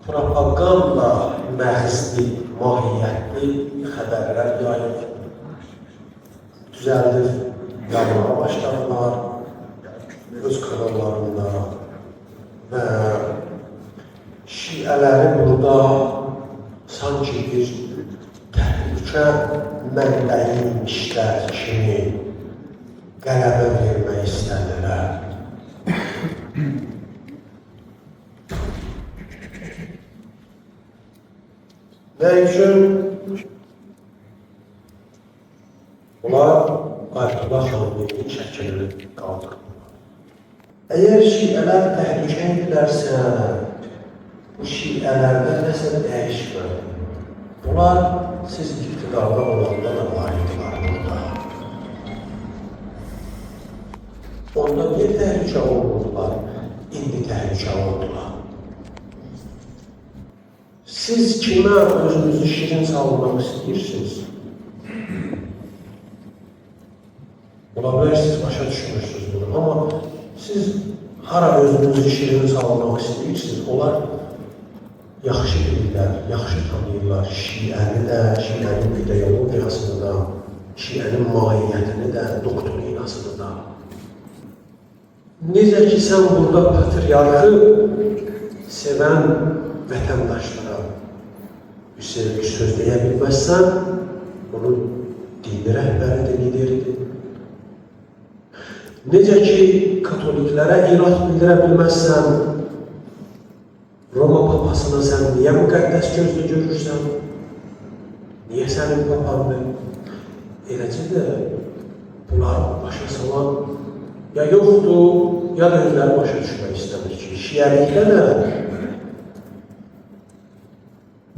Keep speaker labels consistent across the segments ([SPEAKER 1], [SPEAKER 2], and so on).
[SPEAKER 1] Propaganda məğzli, mahiyyətli xəbərlər yayıb, düzəldib, yaymağa başladılar öz kanallarında və şiələri burada sanki bir təhlükə mənbəyiymişlər kimi qələbə vermək istədilər. Nə üçün? Bunlar Ayətullah Xameneyinin şəklini qaldırdılar. Əgər şiələr təhlükə idilərsə, bu şiələrdə nəsə dəyişmədi. Bunlar siz iktidarda olanda da var idilər burada. Onda niyə təhlükə olmurdular? İndi təhlükə oldular. Siz kimə özünüzü şirin salmaq istəyirsiniz? Ola bilər siz başa düşmürsünüz bunu, amma siz hara özünüzü şirin salmaq istəyirsiniz, onlar yaxşı bilirlər, yaxşı tanıyırlar şiəni də, şiənin ideologiyasını da, şiənin mahiyyətini də, doktrinasını da. Necə ki sən burada patriarxı sevən vətəndaşlara bir söz deyə bilməzsən, onun dini rəhbəridir, lideridir. Necə ki katoliklərə irad bildirə bilməzsən, Roma papasını sən niyə müqəddəs gözlə görürsən? Niyə sənin papandır? Eləcə də bunları başa salan ya yoxdur, ya da özləri başa düşmək istəmir ki, şiəlikdə də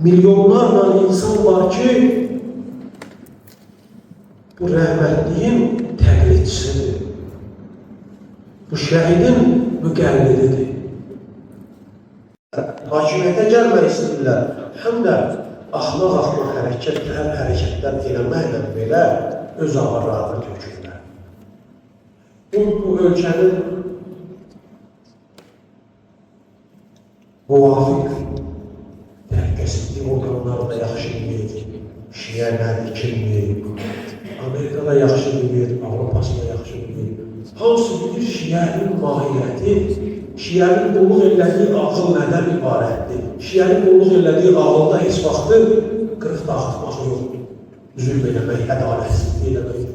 [SPEAKER 1] milyonlarla insan var ki, bu rəhmətliyin təqlidçisidir. Bu şəhidin müqəllididir. Hakimiyyətə gəlmək istəyirlər. Həm də axmaq-axmaq hərəkətlər eləməklə belə öz ağırlarını tökürlər. Bu ölkənin müvafiq təhlükəsizlik orqanları da yaxşı bilir, şiə nədir, kimdir, Amerika da yaxşı bilir, Avropası da yaxşı bilir. Hamısı bilir şiənin mahiyyəti, şiənin qulluq elədiyi ağıl nədən ibarətdir? Şiənin qulluq elədiyi ağılda heç vaxtı qırıq dağıtmaq yoxdur. Zülm eləmək, ədalətsizlik eləmək.